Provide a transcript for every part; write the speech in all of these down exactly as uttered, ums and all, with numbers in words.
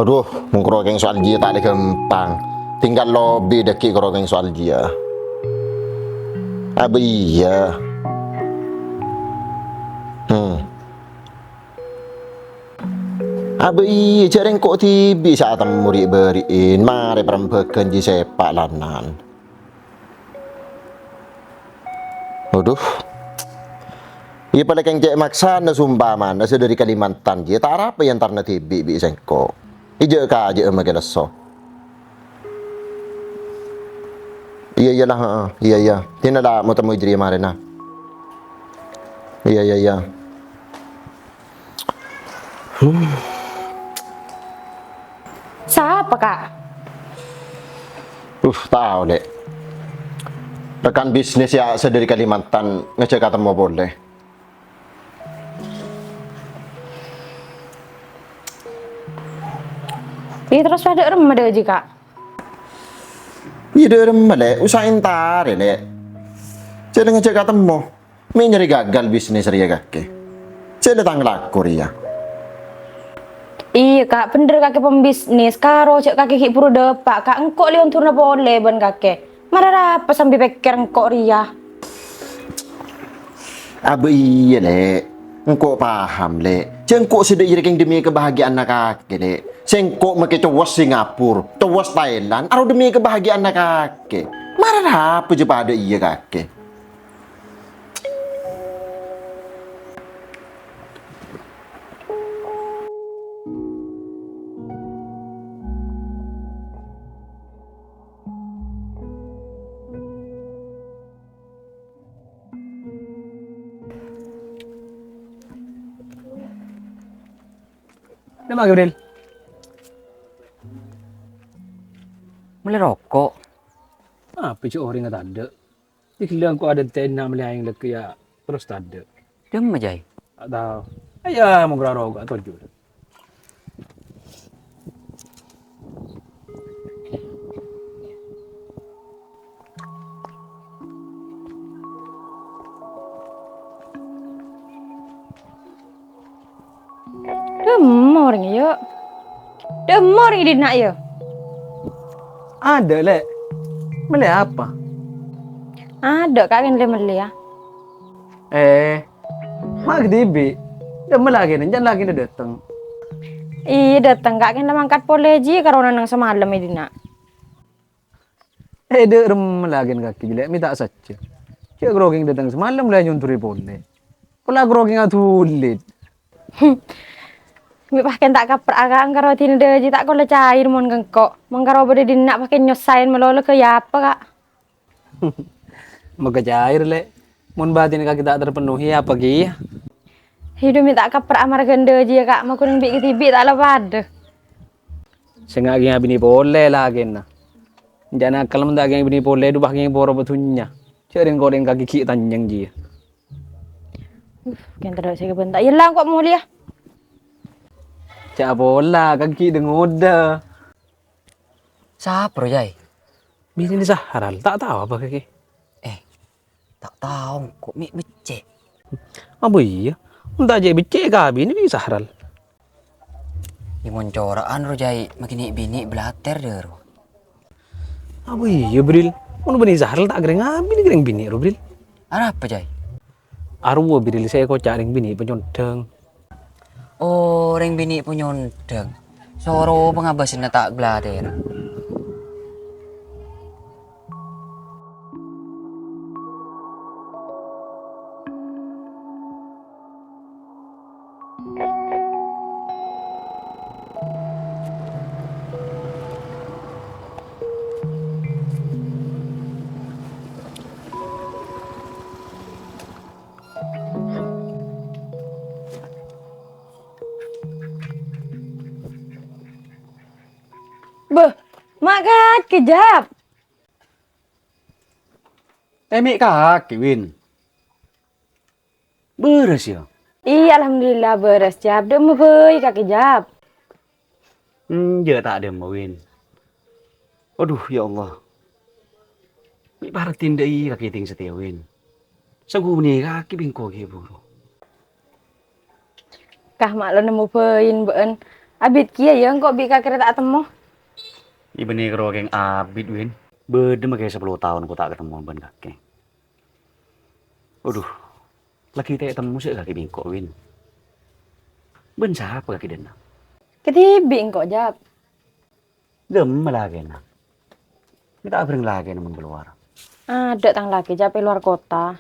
Adhu, mon karo kèng soal jiyâ ta' lè ghâmpang. Tinggal lobi dhâggi' karo kèng soal jiyâ. Abâ iyâ. Hmm. Abâ iyâ, jhâ' rèng ko' dhibi' sè atemmo ri'-bâri'in, marè parembhâghân jiyâ sèpa' lanan. Adhu. Iyâ, palèng kèng cè' maksana, sompamana sè dhâri Kalimantan jiyâ ta' arapa èentarana dhibi' bi' sèngko'. Ijâ-kajâ'â makè lesso. Iyâ, iyâ, la, heeh. Iyâ, iyâ. Dinah la motemmo jârèya marèna. Iyâ, iyâ, iyâ. Hmm. Sapa, Ka'? Uh, tao, Lè'. Rekan bisnis yâ sè dhâri Kalimantan ngajhâk atemmo polè. Iyâ, terros padâ remma dhâ' jiyâ, Ka'? Iyâ, dhâ' remma, Lè'. Usaha èntarè, Lè'. Jhâ' ngajhâk atemmo. Mè' nyarè gagal bisnis rèya kakè. Jhâ' la tang lako rèya. Iyâ, Ka', bhendher kakè pembisnis. Karo jhâ' kakè ghi' buru dâpa', Ka'. Engko' lè ondurna polè bân kakè. Mara arapa sambi pèkkèr engko' rèya? Abâ iyâ, Lè'. Engko' paham, Lè'. Jhâ' engko' sè dhâ' iyâ rèya kèng demi kebahagiaanna kakè, Lè'. Sèngko' makè cowos Singapura, cowos Thailand, aro demi kebahagiaanna kakè. Mara arapa jhâ' padâ iyâ kakè. Dâ'emma, Gabriel? Mellè roko'. Apa jhâ' orèngnga tadâ'? Ghellâ' engko' adântèna mellè aèng lèghâ yâ terros tadâ'. Dâ'emma, Jay? Ta' tao. Ayo, mon ghellâ' roko' toju'. Dâ'emma orèngnga, yâ? Dâ'emma orèng è dinna', yâ? Adâ', Lè'. Mellè apa? Adâ', Ka', kèng mellè, yâ. Eh, ma' kadhibi'. Dâ'emma lakèna, jhân lakèna dâteng. Iyâ, dâteng, Ka', kèng mangkat polè jiyâ karona neng samalem è dinna'. Eh, dâ'emma lakèna kakè jâ, Lè', mè' ta' sajjhâ. Jhâ' ghârokèng dâteng samalem la nyondhurè polè. Pola ghârokèng adhulit. Mè' pas kèng ta' kapra'na, Ka', engkaro dinah dhâjâ ta' kola cair mon ka engko'. Mon karo bâdâ dinna' pas kèng nyosaè malolo ghâ' yâ apa, Ka'? Moghâ cair, Lè'. Mon batin kakè ta' terpenuhi, apa kèya? Iyâ, dhu mè' ta' kapra'na marghâna dhâjâ, Ka', makonèng bi' kadhibi' ta' la padâ. Sènga' kèng abinè polè lakèna. Enjâ' nakal mon ta' kèng abinè polè, dhu pas kèng poro dhunnya. Jhâ' rèng-orèng kakè ghi' tanyèng jiyâ. Uf, kèng tadâ' sè èkabânta. Yâ la, engko' molèya. Jhâ' pola, kakè ghi' dâ-ngodâ. Sapa, Jay? Binèna Sahral, ta' tao apa kakè? Eh, ta' tao engko' mè' beccè'. Apa iyâ? Mon ta' jhâ' beccè' èkabinè bi' Sahral. Yâ, mon cora'an ro, Jay, makkè nè' binè' blatèr dâ' ro. Apa iyâ, Bril? Mon bânnè Sahral ta' kèra ngabinè rèng binè' ro, Bril. Arapa, Jay? Arowa, Bril, sè èkoca' rèng binè' panyondhâng. Oh, rèng binè' panyondhâng. Soro pangabâsânna ta' blatèr. Bâh, ma' kakè, Jab? Eh, mè' kakè, Win. Bârâs, yâ? Iyâ, alhamdulillah, bârâs, Jab. Dâ'emma bhâi kakè, Jab? Enjâ', ta' dâ'emma, Win. Adhu, ya Allah. Mè' parlo tindhâ'i kakè tèng satèya, Win. Saghunè kakè bi' engko' ghi' buru. Kah ma' lo nemmo bhâi bâ'ân. Abit kèya, yâ, engko' bi' kakè rèya ta' atemmo. Iyâ bânnè karo kèng abit, Win. Bâdâ makè sapolo taon engko' ta' katemmo bân kakè. Adhu, laghi ta' ètemmo sè kakè bi' engko', Win. Bân sapa kakè dâ'enna'? Kadhibi' engko', Jab. Dâ'emma lakèna? Mè' ta' abhâreng lakèna mon kalowar? Adâ' tang lakè, Jab, è lowar kottha.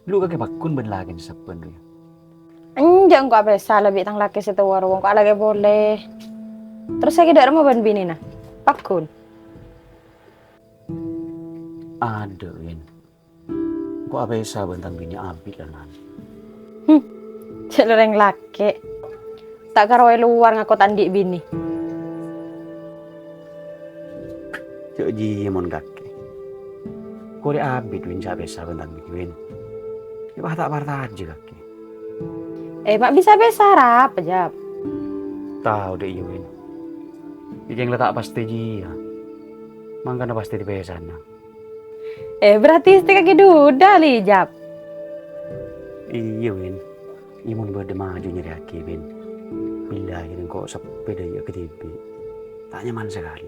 Lu kakè pagghun bân lakèna sabbhân rèya? Enjâ', engko' apèsa la bi' tang lakè sè towa rowa, engko' alakè polè. Terros sakè dâ' remma bân binèna? Pagghun. Adâ', Win. Engko' apèsa bân tang binè abit la, Man. Hmm, jhâ' lorèng lakè. Ta' karo è lowar ngako ta' andi' binè. Jhâ' jiyâ mon kakè. Korè abit, Win, jhâ' apèsa bân tang binè, Win. Yâ, pas ta' partajâ kakè. Eh, ma' bisa apèsa arapa, Jab? Tao dâ' iyâ, Win. Kèng la ta' pastè jiyâ. Mangkana pastè dipèsana. Eh, berarti istri kakè duda, li, Jab? Iyâ, Win. Iyâ, mon bâdâ maju nyarèyaghi, Win. Billahi, engko' seppè dâ' iyâ kadhibi'. Ta' nyaman sakalè.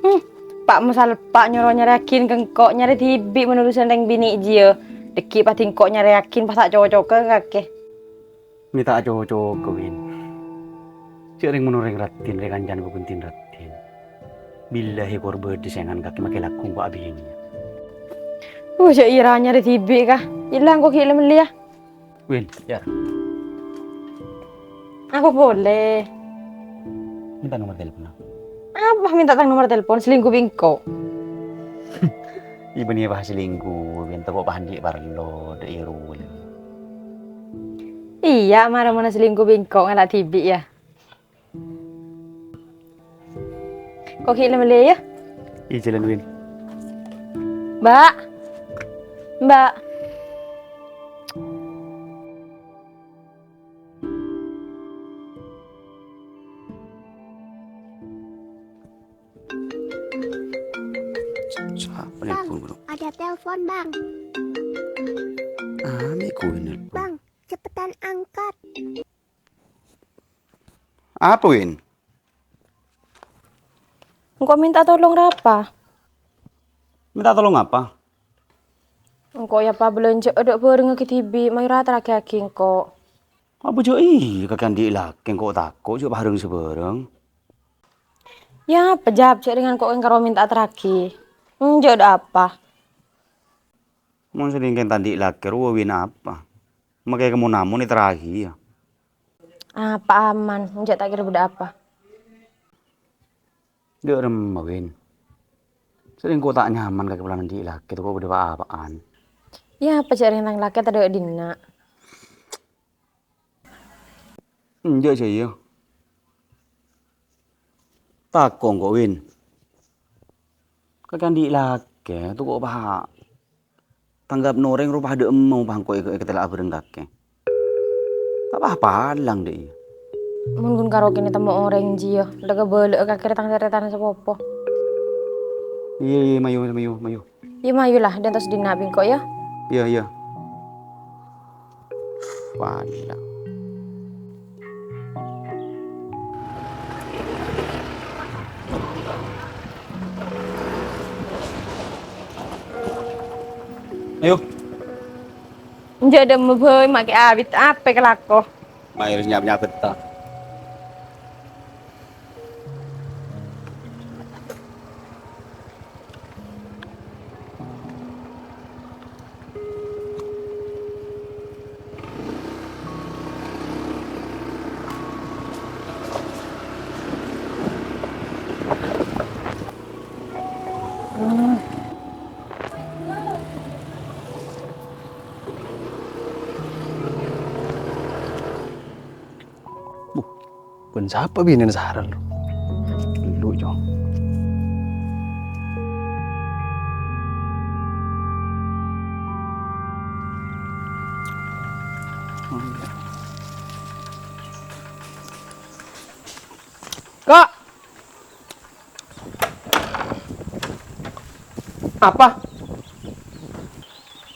Hmm, Pa' Musalpa nyoro nyarèyaghi ka engko' nyarè dhibi' mon urusan rèng binè' jiyâ. Dâgghi' padâ engko' nyarèyaghi pas ta' cocogghâ kakè. Mè' ta' cocogghâ, Win. Jhâ' rèng mon orèng raddhin, rè kancana bhâbhunten raddhin. Billahi, kor bâdâ saèngan kakè makè lagghu engko' abinèya. Uh, jhâ' ira nyarè dhibi', ka. Illa engko' ghi' la mellè, yâ. Win, yâ. Apa polè? Minta nomor telepon. Apa minta tang nomor telepon? Selingkuh bi' engko'. Iyâ bânnè pas selingkuh, Win, tako' pas andi' parlo, dâ' iyâ rowa. Iyâ, mara mon selingkuh bi' engko' ngala' dhibi', yâ. Engko' ghi' la mellè, yâ. Iyâ, jhâlân, Win. Mbak. Mbak. Sapa Bang, nelpon, Bro? Ada telepon, Bang. Ame' kowe nelpon. Bang, cepetan angkat. Apa, Win? Engko' minta tolong rapa? Minta tolong apa? Engko' yâ, Pa, bâlânjhâ'â dâ' bhâreng kadhibi', mayu ra taraghi engko'. Apa jhâ' iyâ kakè andi' lakè engko' tako' jhâ' bhâreng-sabhâreng? Yâ, pejjhâ' jhâ' rèng engko' karo minta taraghi. Enjâ' dâ' apa? Mon sè nèng kèng ta' andi' lakè rowa, Win, apa? Makè ka mon-amon ètaraghi, yâ. Apa aman, enjâ' ta' kèra bâdâ apa. Dâ' remma, Win. Sè rèng ko' ta' nyaman kakè polana andi' lakè tako' bâdâ pa-apa'an. Yâ, apa jhâ' rèng tang lakè tadâ' dinna'. Enjâ' jâ iyâ. Tako' engko', Win. Kakè andi' lakè, tako' pa-, Tanggapna orèng rowa padâ emma, bâ' engko' èk-, èkatèla'a bhâreng kakè. Ta' pa-, palang dâ' iyâ. Mon ghun karo kènè temmo orèng jiyâ, la kabâlâ'â kakè rè tang tarètan sapopo. Iyâ, iyâ, mayu, mayu, mayu. Iyâ, mayu la, dântos dinna' bi' engko' yâ. Iyâ, iyâ. Palang. Ayo. Enjâ' dâ' emma bhâi, makè abit, apa kalako? Mayu nyap-nyap betta. Bân sapa binèna Sahrul? Lu, Cong. Kak! Apa?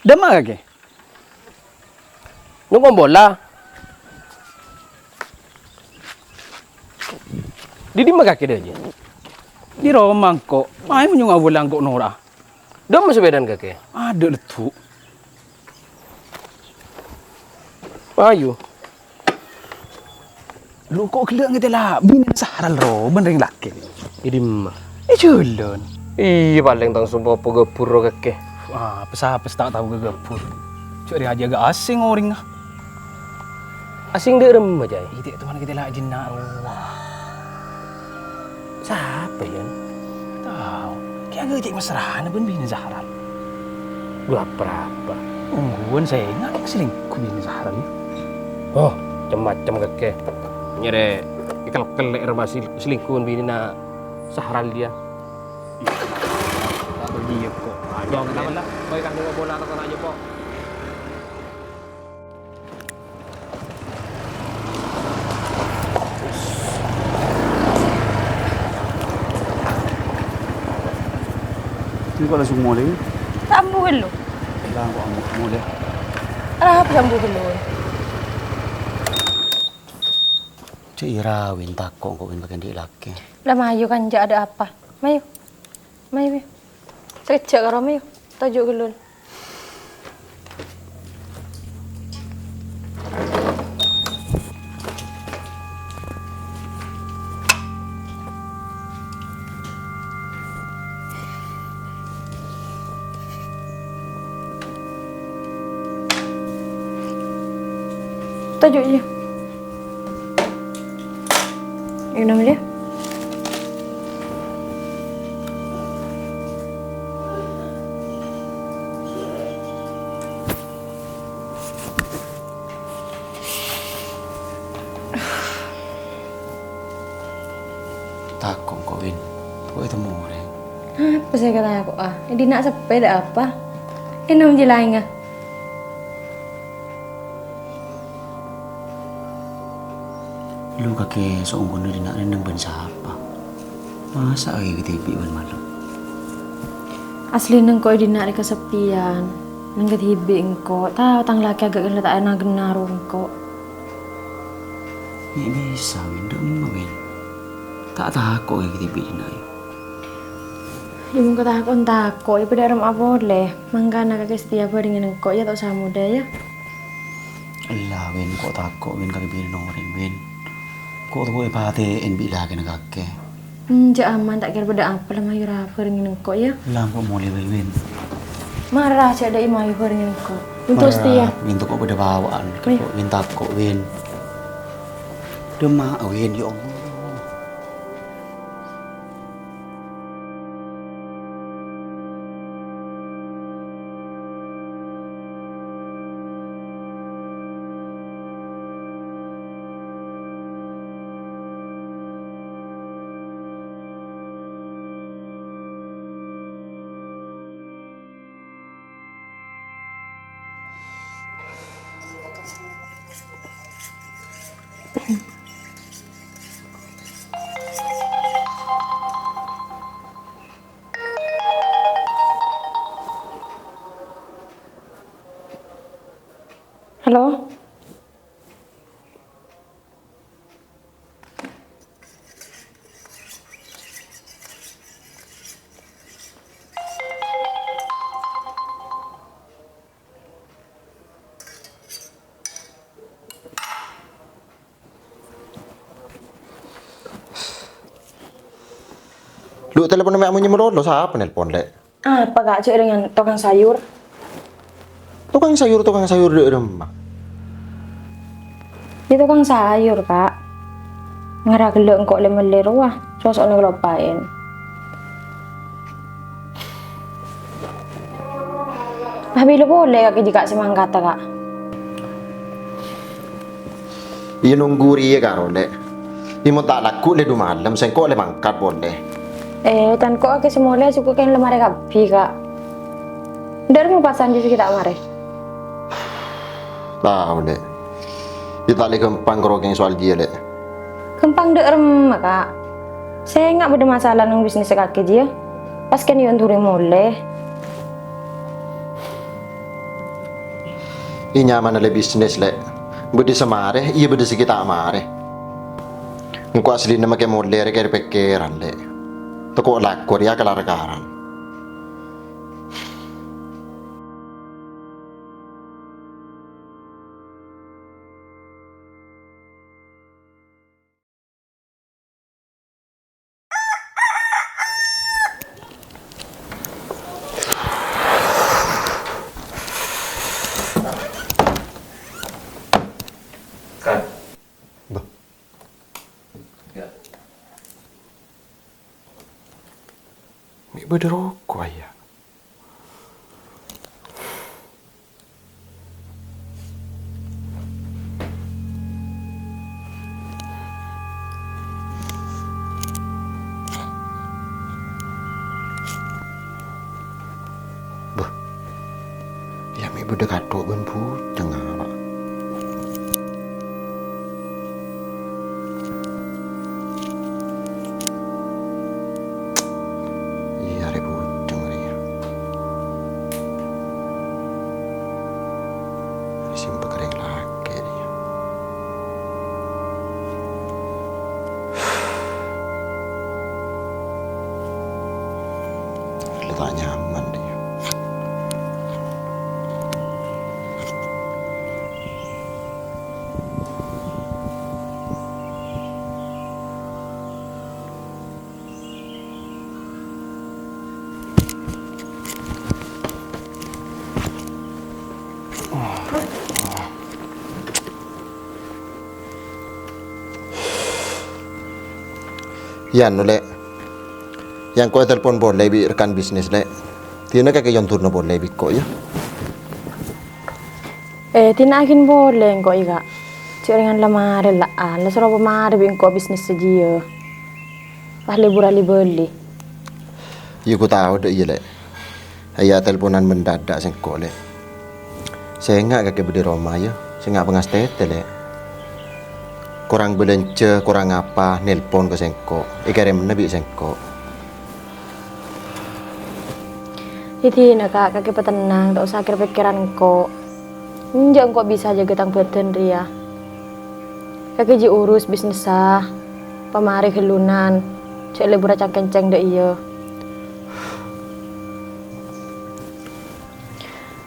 Dâ' emma kakè? Nyong bola. Dhi dimma kakè dâjâ? Dhi roma engko'. Mayu nyong bola engko' nora'. Dimma sepèdana kakè? Adâ' leddu. Ayo. Lu ko' ghellâ' ngètèla binèna Sahral ro, bân rèng lakè'. È dimma? È jhâlân. Iyâ, palèng tang sompo pagabur ro kakè. Wah, pes-apes ta' tao gagabur. Jhâ' rèya ajâgâ asèng orèngnga. Asèng dâ' remma, Cai? Iyâ, ta' toman ngètèla jhâ' rowa. Sapa, Yan? Tao. Kèya ghi' cè' mesra'anna bân binè Zahral. Dhu apa-apa. Ongghuwân sènga' selingkuh binè Zahral, yâ. Oh, cem-macem kakè. Nyarè èkellèk-kellèk rèma sel-, selingkuh bân binèna Zahral, yâ. Iyâ, ta' bâdâ, yâ, kok. Ayo, kenapa lah? Koi kan dua bola atau kena aja, kok. Ini kok langsung mulai? Sambu ghâllu. Lah, kok ambu mulai? Lah, sambu ghâllu. Cè' ira, Win, tako' engko', Win, pakèn dhi' lakè. Lah, mayu kan, jhâ' adâ' apa. Mayu. Mayu, mayu. Sakejjhâ' karo mayu. Toju' ghâllu. Toju', iyâ. Ènom, yâ. Tako' engko', Win. Kok ètemmo orèng? Apa sè èkatako'a? È dinna' seppè, dâ' apa? Ènom jhâ' laèngnga. Lu kakè saongghuna dinna' rèya neng bân sapa? Masa' kakè kadhibi' bân malem? Asli neng ko' è dinna' rè kaseppèyan. Neng kadhibi' engko', tao tang lakè aghâ' ghellâ' ta' èna-ghenna ro engko'. Mè' bisa, Win, dâ' emma, Win. Ta' tako' kakè kadhibi' dinna', yâ. Yâ, mon katako' tako', yâ padâ remma'a polè. Mangkana kakè satèya bhârengngè engko', yâ, ta' osa modâ, yâ. Ella, Win, ko' tako', Win, kakè binèna orèng, Win. Ko' tako' èpatè'è bi' lakèna kakè. Enjâ', aman, ta' kèra padâ apa la mayu ra bhârengngè engko', yâ. Ella, engko' molè bhâi, Win. Mara, jhâ' dâ' mayu bhârengngè engko'. Untuk satèya. Win, tako' padâ bâwâ'ân. Win, tako', Win. Dâ' emma, Win, ya Allah. Halo? Lu, telepon mè' amunyi malolo, sapa nelpon, Lè'? Apa, Kak? Cè' rèng tokang sayur. Tokang sayur, tokang sayur dâ' remma? Yâ, tokang sayur, Kak. Ngara ghellâ' engko' lè-mellè rowa, soso'na kaloppaèn. Lah, bilâ polè kakè jiyâ, Kak, sè mangkata, Kak? Iyâ, nongghu rèya karo, Lè'. Iyâ, mon ta' lagghu' lè' dhu malem, sèngko' lè' mangkat polè. Eh, tan ko' kakè sè molè, soko kèng lè marè kabbhi, Kak. Dâ' remma pasan jiyâ sè ta' marè? Tao, Lè'. Iyâ, ta' lè' ghâmpang karo kèng soal jiyâ, Lè'. Ghâmpang dâ' remma, Kak. Sènga' bâdâ masalah neng bisnis kakè jiyâ. Pas kèng èyondhurè molè. Nyamana lè bisnis, Lè'. Bâdâ sè marè, iyâ bâdâ sè ghi' ta' marè. Engko' asllina makè molè rè kèr-pèkkèran, Lè'. Tako' lako rèya kalar-karan. Kan. Bâh. Ya. Mè' bâdâ roko', ya? Bâh, iyâ mè' bâdâ kathok bân bhujângnga, Pa'. Iyâ, arè bhujâng rèya. Arè sèmpa karèng lakè' rèya. La ta' nyaman rèya. Iyâ, anu, Lè'. Iyâ, engko' ètelpon polè bi' rekan bisnis, Lè'. Dinah kakè èyondur polè bi' engko', yâ. Eh, dinah aghin polè engko', yâ, Ka'. Cè' rèngan la marè, la, la soro pamarè bi' engko' bisnis sè jiyâ. Pas lebur ali-bâli. Iyâ, ku tao dâ' iyâ, Lè'. Iyâ, telponan mendadak sèngko', Lè'. Sènga' kakè bâdâ roma, yâ. Sènga' pangastètè, Lè'. Korang bâlânjhâ, korang apa, nelpon ka sèngko'. Èkèrèmana bi' sèngko'. Dâddhina, Ka', kakè patennang, ta' osa kèr-pèkkèran engko'. Enjâ' engko' bisa jâgâ tang bhâdhân rèya. Kakè jiyâ urus bisnissa, pamarè ghâllunan, jhâ' lebura cang-kencèng dâ' iyâ.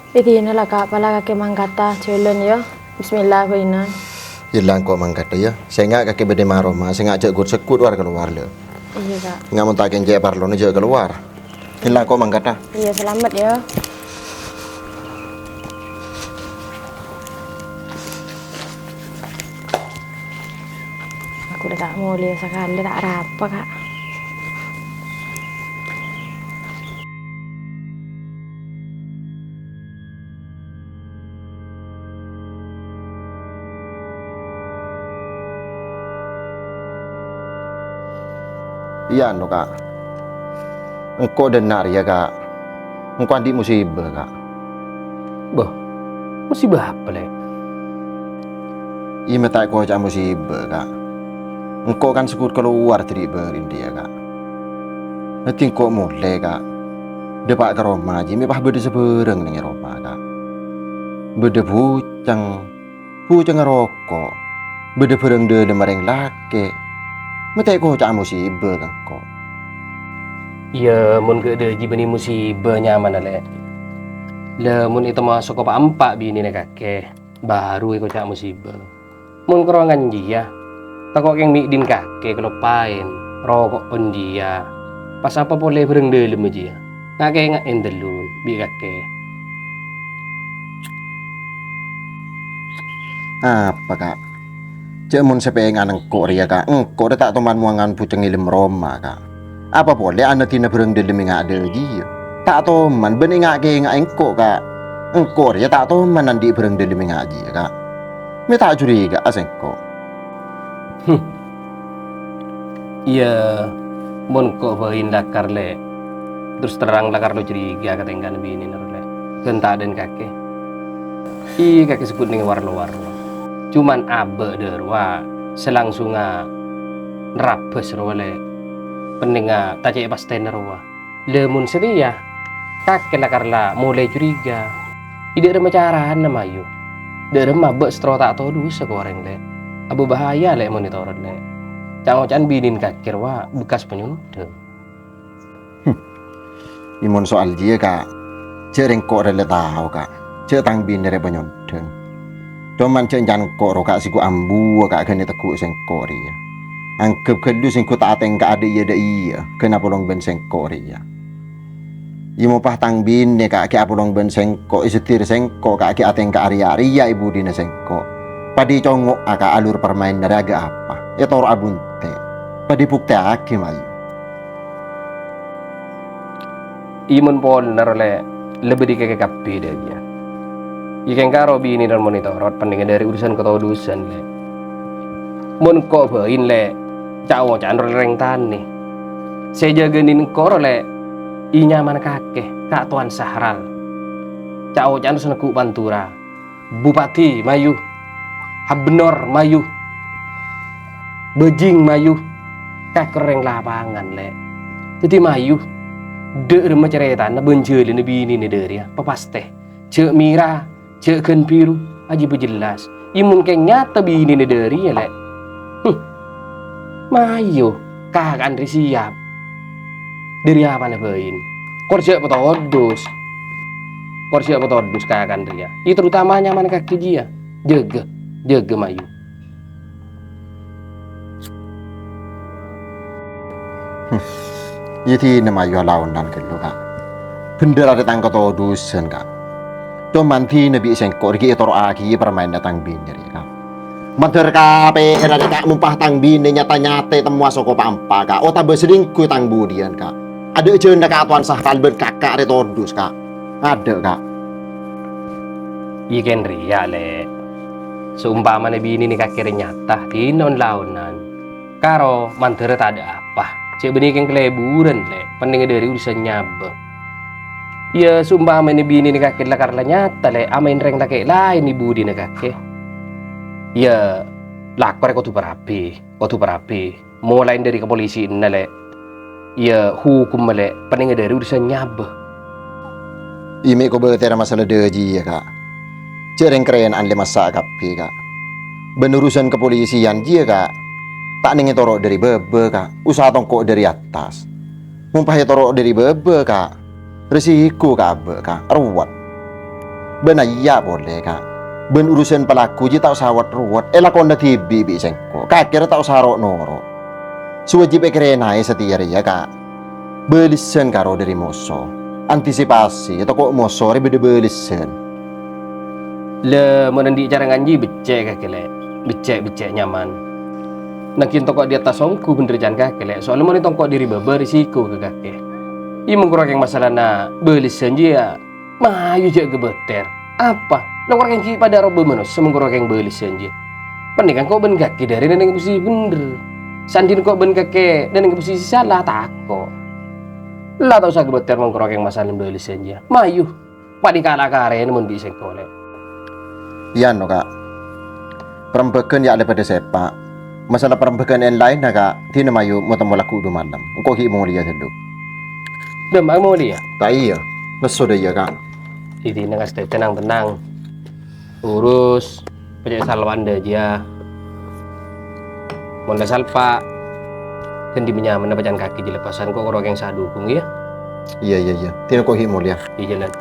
Dâddhina la, Ka', pala kakè mangkata jhâlân, yâ. Bismillah, bâinan. Iyâ la, engko' mangkata, yâ. Sènga' kakè bâdâ maroma, sènga' jhâ' ghut-segghut war-kalowar, lè'. Iyâ, Ka'. Nga' mon ta' kèncè' parlona jhâ' kalowar. Ella, ko' mangkata. Iyâ, salamet, yâ. Aku la ta' molè sakalè, ta' arapa, Ka'. Iyâ, anu, Ka'. Engko' dâ' enna' rèya, Ka'. Engko' andi' musibâ, Ka'. Bâh, musibâ apa, Lè'? Iyâ, mè' ta' èkoca'a musibâ, Ka'. Engko' kan segghut kalowar dâri bârâ' rèya, Ka'. Dâddhi engko' molè, Ka'. Dâpa' ka roma jiyâ, mè' pas bâdâ sabârâng neng è roma, Ka'. Bâdâ bujâng, bujângnga roko', bâdâ bhârâng dâlemma rèng lakè'. Mè' ta' èkoca'a musibâ ka engko'. Iyâ, mon ghâ' dâji bânnè musibâ nyamana, Lè'. La, mon ètamaso' pa'-empa' binèna kakè, baru èkoca'a musibâ. Mon karowangan jiyâ, tako' kèng bi' dhin kakè kaloppaèn, roko' pon jiyâ. Pas apa polè bhârâng dâlemma jiyâ? Nga' kènga'è dâllu bi' kakè. Apa, Ka'? Jhâ' mon sè pènga'an engko' rèya, Ka', engko' rèya ta' toman mowangan bujâng è dâlem roma, Ka'. Apa polè ana dina bhârâng dâlem è nga' dâjiyâ? Ta' toman bân è nga' kènga'è engko', Ka'. Engko' rèya ta' toman andi' bhârâng dâlem è nga' jiyâ, Ka'. Mè' ta' curiga'a sèngko'. Hm. Iyâ, mon ko' bâin lakar, Lè'. Terus terrang lakar lo curiga ka tèngkana binèna, Lè'. Ghân ta' dâ' kakè. Iyâ, kakè segghut neng war-lowar. Cuman abâ' dâ' rowa sè langsunga nerabâs rowa, Lè'. Pennènga ta' cè' pastèna rowa. Lè, mon satèya, kakè lakar la molè curiga. È dâ' remma carana, mayu. Dâ'remma bâ' sè terro ta' todusâ ka orèng, Lè'. Abâbahaya, Lè', mon ètorot, Lè'. Ca'-oca'an binèna kakè rowa bekkas panyondhâng. Mon soal jiyâ, Ka', jhâ' rèng engko' rè la tao, Ka', jhâ' tang binè rè panyondhâng. Coma jhâ' engko' rowa, Ka', sè ghu' ambuwâ, Ka', ghân ètegghu' sèngko' rèya. Angghep ghâllu sèngko' ta' atèngka'a dâ' iyâ dâ' iyâ, ghân apolong bân sèngko' rèya. Iyâ, mopa tang binè, Ka', ghi' apolong bân sèngko', èseddhir sèngko', Ka', ghi' atèngka'a rèya-rèya è budina sèngko'. Padâ ècongo'a, Ka', alur parmaènna rèya ghi' apa? Ètoro'a bunte'. Padâ èbuktèyaghi, mayu. Iyâ, mon polana, Lè', lebbi dikèkè kabbhi dâjâ. Iyâ, kèng karo binèna mon ètorot, panènga dâri urusan katodusân, Lè'. Mon engko' bâi, Lè', ca'-oca'an rowa rèng tanè. Sè jâgâ nèng engko' rowa, Lè', iyâ nyamana kakè, Ka' Towan Sahral. Ca'-oca'an rowa sè neggu' pantura. Bupati, mayu. Habennor, mayu. Bajing, mayu. Kakè rèng lapangan, Lè'. Dâddhi, mayu. Dâ'remma carètana bân jhâlânna binèna dâri, yâ, papastè. Jhâ' mèra, jhâ' ghân biru, ajiyâ pajellas. Iyâ, mon kèng nyata binèna dâri, yâ, Lè'. Huh. Mayu, kaka'an rè siap. Dâri apana bâi? Kor jhâ' patodus. Kor jhâ' patodus kaka'an rèya. Iyâ, terutama nyamana kakè jiyâ. Jâgâ, jâgâ, mayu. Iyâ, dinah mayu alaonan ghâllu, Ka'. Bhendher arè tang katodusân, Ka'. Coma dinah bi' sèngko' rèya ètoro'aghi parmaènna tang binè rèya, Ka'. Mandhâr kapèrana, Ka', mopa tang binè nyata-nyata ètemmowa soko pa-empa, Ka', otabâ salènggu tang budiyân, Ka'. Adâ' jhâna Ka' Towan Sahral bân kaka' rè todus, Ka'. Adâ', Ka'. Iyâ, kèng rèya, Lè'. Saompamana binèna kakè rè nyata, dinah on-laonan. Karo mandhârâ tadâ' apa. Jhâ' bânnè kèng kalèbhurân, Lè'. Panènga dâri urusan nyabâ. Iyâ, saompamana binèna kakè lakar la nyata, Lè', amaèn rèng lakè' laèn è budina kakè. Iyâ, lako rè kodhu parabi, kodhu parabi. Molaè dâri kapolisiyanna, Lè'. Iyâ, hokomma, Lè', panènga dâri urusan nyabâ. Iyâ, mè' kobâtèra masala dâjâ, Ka'. Jhâ' rèng-rèngan lè massa' kabbhi, Ka'. Bân urusan kapolisiyan jiyâ, Ka', ta' nèng ètoro' dâri bâbâ, Ka'. Usaha tongko' dâri attas. Mopa ètoro' dâri bâbâ, Ka', rèsiko ka abâ', Ka', rowet. Bân iyâ polè, Ka'. Bân urusan pelaku jiyâ ta' osa wet-rowet, èlakona dhibi' bi' sèngko'. Kakè rè ta' osa ro'-noro'. Sè wajib èkarènaè satèya rèya, Ka', bâlessân karo dâri moso. Antisipasi, tako' moso rè bâdâ bâlessân. La, mon andi' cara nganjhi beccè' kakè, Lè'. Beccè', beccè' nyaman. Nangèng tongko' dâri attas ongghu bhendher can kakè, Lè'. Soalna mon tongko' dâri bâbâ, rèsiko ka kakè. Iyâ, mon karo kèng masalana bâlessân jiyâ, mayu jhâ' ghâbâtèr. Apa? Lo' karo kèng ghi' padâ robâ manossa mon karo kèng bâlessân jiyâ. Panèka ko' bân kakè dâri nèng posisi bhendher. Sandhin ko' bân kakè nèng posisi sala, tako'. La ta' osa ghâbâtèr mon karo kèng masalana bâlessân jiyâ. Mayu. Panèka la karèna mon bi' sèngko', Lè'. Iyâ, no, Ka'. Parembhâghân yâ la padâ sèpa'. Masala parembhâghân laènna, Ka', dinah mayu motemmo lagghu' du malem. Engko' ghi' molèya ghâllu. Dâmma molèya? Ta' iyâ. Nesso dâ' iyâ, Ka'. Dâddhi nèng astètè nang-tennang. Urus, pècè' salpan dâjâ. Mon la salpa', ghândhi' mènyamanna pècan kakè jhâ' lepasan ko' karo kèng sadukung, yâ. Iyâ, iyâ, iyâ. Dinah ko' ghi' molèya. Iyâ, jhâlân.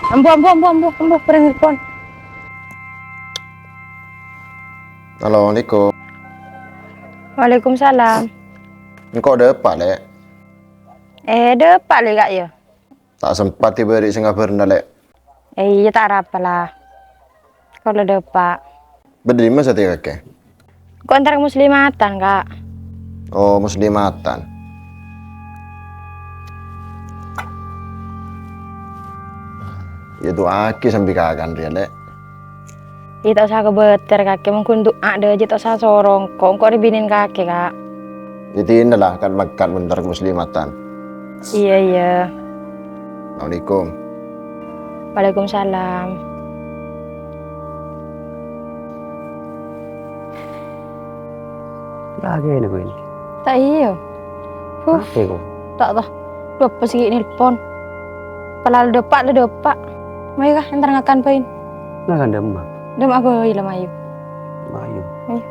Ambu, ambu, ambu, ambu, ambu, pèrèng nelpon. Halo, assalamualaikum. Waalaikumsalam. Engko' dâpa', Lè'? Eh, dâpa', Lè', Ka', yâ. Ta' sempat èbâri' sè ngabârna, Lè'. Eh, iyâ, ta' arapa, la. Kaulâ dâpa'. Bâdâ dimma satèya kakè? Ko' entar muslimatan, Ka'. Oh, muslimatan. Yâ, du'aaghi sambi kakè rèya, Lè'. Iyâ, ta' osa ghâbâtèr, kakè. Mon ghun du'a dâjâ, ta' osa soro engko'. Engko' rè binèna kakè, Ka'. Yâ, dinah la, kat-makat mon entar muslimatan. Iyâ, iyâ. Assalamualaikum. Waalaikumsalam. Lagi ini, Win. Ta' iyâ. Huh. Apa itu? Ta' tao. Dhu, apa sè ghi' nelpon? Pala la dâpa', la dâpa'. Mayu, Ka', entar ngakan bhâi. Ngakan dâ' emma? Dâ' emma bhâi la, mayu. Mayu. Mayu.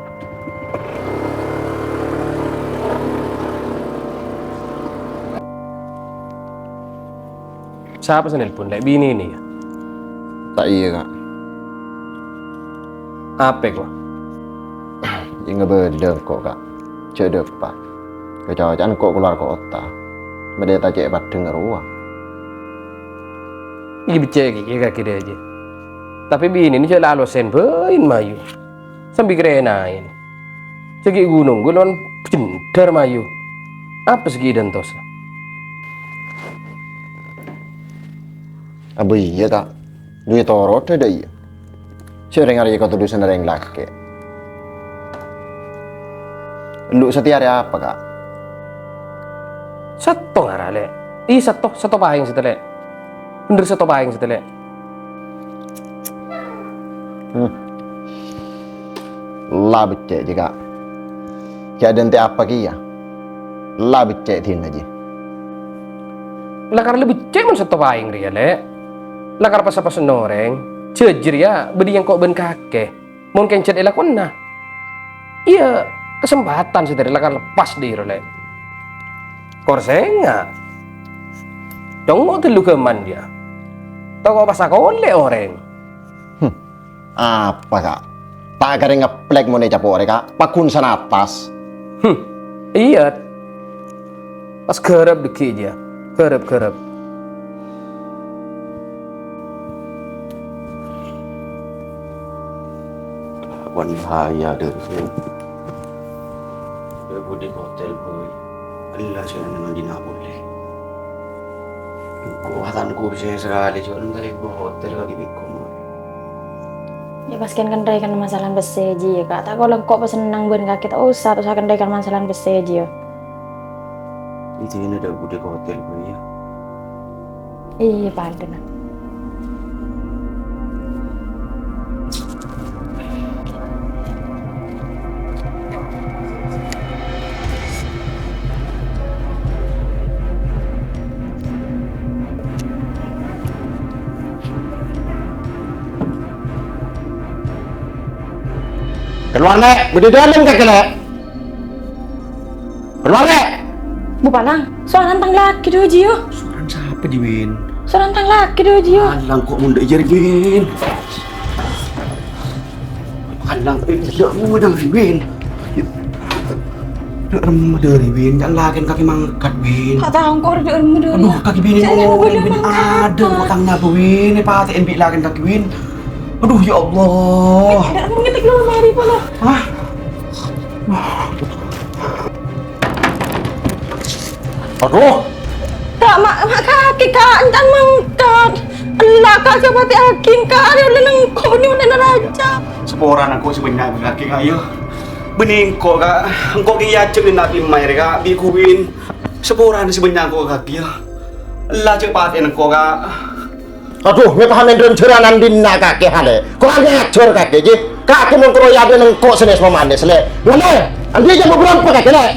Sapa sè nelpon, Lè'? Binèna, yâ? Ta' iyâ, Ka'. Apa, Ko'? Yâ, ngabâdâ engko', Ka'. Jhâ' dâpa'. Kacocan engko' kalowar kottha. Bâdâ ta' cè' paddhâng rowa. Iyâ, beccè' ghi, kakè dâjâ. Tapè binèna jhâ' la alosèn bhâi, mayu. Sambi karènaèn. Jhâ' ghi' ghunong, ghulon jendhâr mayu. Apa sè ghi' èdantosa? Abâ iyâ, Ka'. Dhu ètoro' dâ' iyâ. Sè orèng arèya katodusân orèng lakè'. Lu satèya arè apa, Ka'? Sèttong ara, Lè'. Ih, sèttong, sèttong paèng satèya, Lè'. Bhender sèttong paèng satèya, Lè'. Hmm. La beccè' jiyâ, Ka'. Jhâ' dântè' apa kèya? La beccè' dinah jiyâ. Lakar la beccè' mon sèttong paèng rèya, Lè'. Lakar pas-pasan orèng. Jhâjhâr, yâ, bâdâ engko' bân kakè. Mon kèncèt èlakonana, iyâ, kasempatan sè dhâri lakar lepas dhi' ro, Lè'. Kor sènga'. Congngo' ghâllu ghâman, yâ. Toko pas sakolè orèng. Hmm. Apa, Ka'? Ta' karè ngeplek mon ècapo' orèng, Ka'. Paggun sanattas. Hmm. Iyâ. Pas ghârâp dâggi' jiyâ. Ghârâp, ghârâp. Wan bahaya dâ' sè. Dâ' budi hotel, boy. Ella sè neng dina polè. Engko' atan ku bisa sakalè, cuma neng tadi hotel lagi bikon. Yâ, pas kèng kènrèkan masalah pèssè jiyâ, Ka'. Ta' kala engko' pasenneng bân kakè, ta' osa, ta' osa kènrèkan masalah pèssè jiyâ. Iyâ, dina dâ' budi ka hotel, boy, yâ. Iyâ, padâna. Kalowar, Lè'! Budi dâlem kakè, Lè'! Kalowar, Lè'! Bu Palang, soran tang lakè dâjâ, yâ. Soran sapa, jiyâ, Win? Soran tang lakè dâjâ, yâ. Alang, ko' mondhâ' jârèya, Win. Alang, eh, gila, udah, Win. Dâ' remma dâri, Win. Jhâ' lakèn kakè mangkat, Win. Ta' tao engko' dâ' remma dâri. Aduh, kakè binèna, Win. Adâ' ko' tang nyabâ, Win. Èpatè'è bi' lakèn kakè, Win. Aduh, ya Allah. Dâ' remma ngetek dulu mari, Palang. Hah? Aduh. Ka', ma', ma' kakè, Ka', èntar mangkat. Ella, Ka', sè patè'aghi, Ka', arè ollè nengko' bânnè ollè naraja. Saporana engko' sè bânnya' kakè, Ka', yâ. Bânnè engko', Ka'. Engko' kèya ajhâk nèng Nabi Maer, Ka', bi' Kuwin. Saporana sè bânnya' engko' kakè, yâ. Ella jhâ' patè'è engko', Ka'. Aduh, mè' paham ènḍrân jhârân anḍinna kakè, ha, Lè'. Kurang ajhâr kakè, jhi. Kakè mon karo yâ adâ' nengko' sanès mamanès, Lè'. Lè', anḍi' jhâ' bâbârâmpa kakè, Lè'.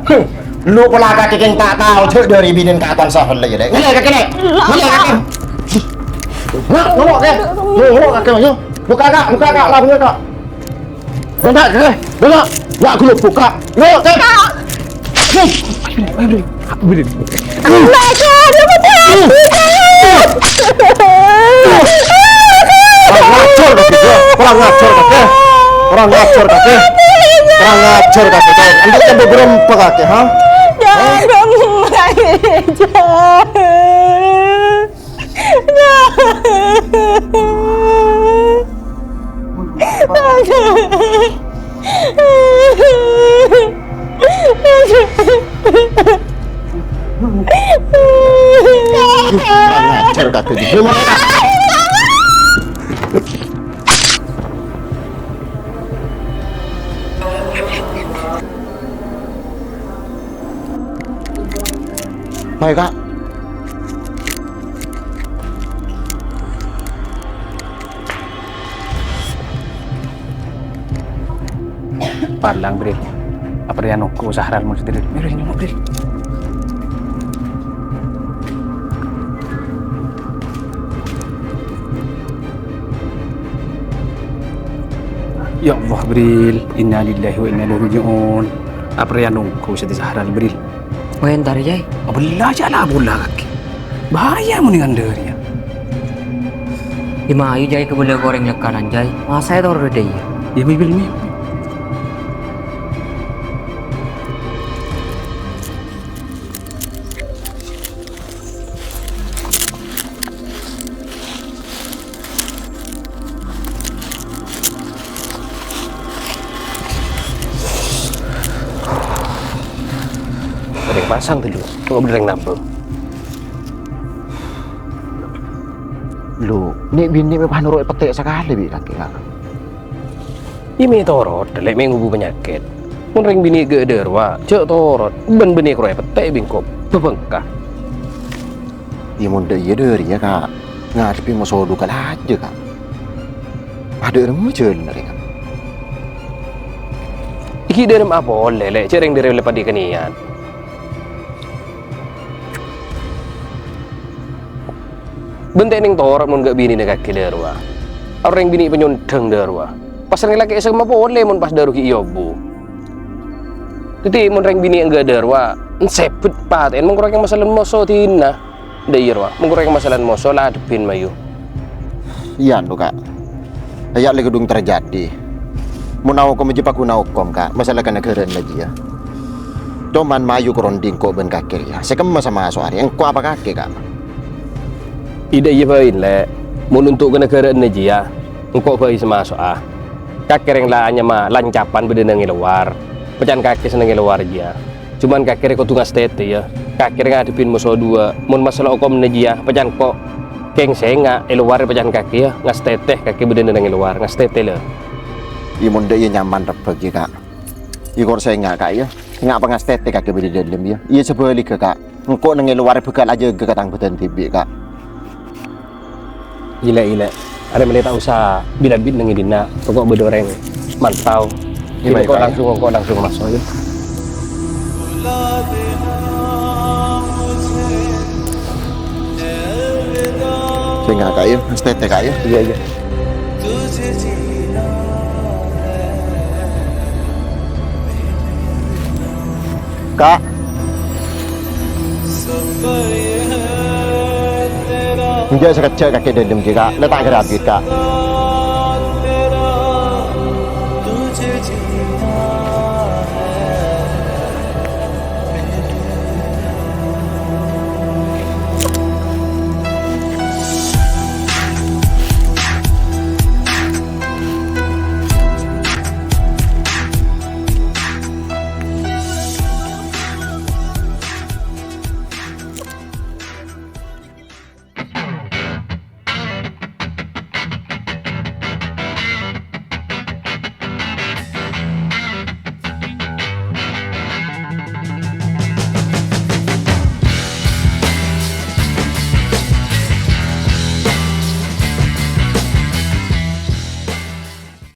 Hmm. Lu pola kakè kèng ta' tao, jhâ' dâri binèn ka'atan sahur, Lè', yâ, Lè'. Ngèlè kakè, Lè'. Ngèlè kakè. Nah, ngomong, Kè. Ngomong kakè, yuk. Buka, Kak, buka, Kak, labunya, Kak. Bengkak, eh, bengkak. Wah, aku lupa, Kak. Yuk, Kak. Kak. Hei. Ayo, ayo, ayo. Aku beri. Enggak, Kak, dia pasti aku, Kak. Kurang ajar, Kak, ya. Kurang ajar, Kak, ya. Kurang ajar, Kak, ya. Kurang ajar, Kak, ya. Anda kan beberapa, Kak, ya, ha? Jangan, jangan. Kurang ajar kagak gitu. Bâi, Ka'. Palang, Bril. Apa rèya nongko Sahral mon sè dhâri? Mèro nyongngo', Bril. Ya Allah, Bril. Innalillahi wa inna ilaihi raji'un. Apa rèya nongko sè dhâri Sahral, Bril? Wah, entar, Jay. Abella jâ' la pola kakè. Bahaya mon èngandhâr, yâ. Dimma ayu, Jay, kabellâ orèng lèkkanan, Jay. Masa ètoro' dâ' iyâ? Yâ, mè', mè', mè'. Bâdâ pasang dulu, coba bâdâ nambâng. Lu, nè' binè' mè' pas noro' pètè' sakalè bi' kakè, Ka'. Iyâ mè' torot, lè' mè' ngobu panyakèt. Mon rèng binè' ghâ' dâ' rowa, jhâ' torot, bân bânnè karo èpètè' bi' engko' bâbângka. Iyâ, mon dâ' iyâ dâri, yâ, Ka'. Ngadhebbhi moso dhu kalajâ, Ka'. Adâ' remma jhâlânna rè, Ka'. Ghi' dâremma polè, lè', jhâ' rèng dâri lè padâ kanèyan. Bân ta' nèng torot mon ghâ' binèna kakè dâ' rowa. Orèng binè' panyondhâng dâ' rowa. Pas rèng lakè' sè emma polè mon pas dâ' rowa ghi' èobu. Dhâddhi, mon rèng binè' èngghâ' dâ' rowa, ènsèbât patè'èn mon korang masalan moso dinna. Dâ' iyâ rowa, mon korang masalan moso la adhebbhin mayu. Iyâ, anu, Ka'. Iyâ, lè ghâdhung terjadi. Mon aokom jiyâ paghuna okom, Ka', masalah kanagârâ'ânna jiyâ. Coman mayu korondhi engko' bân kakè rèya. Sè kemma sè maso'a rèya, engko' apa kakè, Ka'? Dâ' iyâ bhâi, Lè'. Mon untuk kanagârâ'ânna jiyâ, engko' bhâi sè maso'a. Kakè rèng la anyama lancapan bâdâ neng è lowar. Pècan kakè sè neng è lowar jiyâ. Coman kakè rè kodhu ngastètè, yâ. Kakè rè ngadhebbhin moso duwâ'. Mon masalah okomna jiyâ, pècan ko' kèng sènga' è lowar pècan kakè, yâ. Ngastètè kakè bâdâna neng è lowar, ngastètè, Lè'. Iyâ, mon dâ' iyâ nyaman rebbhâ ghi, Ka'. Iyâ, kor sènga', Ka', yâ. Sènga' pangastètè kakè bâdâ dâlem, yâ. Iyâ, sabhâligghâ, Ka'. Engko' neng è lowar bhâkal ajâgâ ka tang bhâdhân dhibi', Ka'. Iyâ, Lè', iyâ, Lè'. Arè mèlè ta' osa bi-lambit neng è dinna', pokok bâdâ orèng mantau. Iyâ, bhâi, engko' Ka', yâ. Langsung, engko' langsung maso', yâ. Sènga', Ka', yâ. Ngastètè, Ka', yâ. Iyâ, iyâ. Ka'. Enjâ' sakejjhâ' kakè dâlem ghi, Ka'. La ta' ghârâbit, Ka'.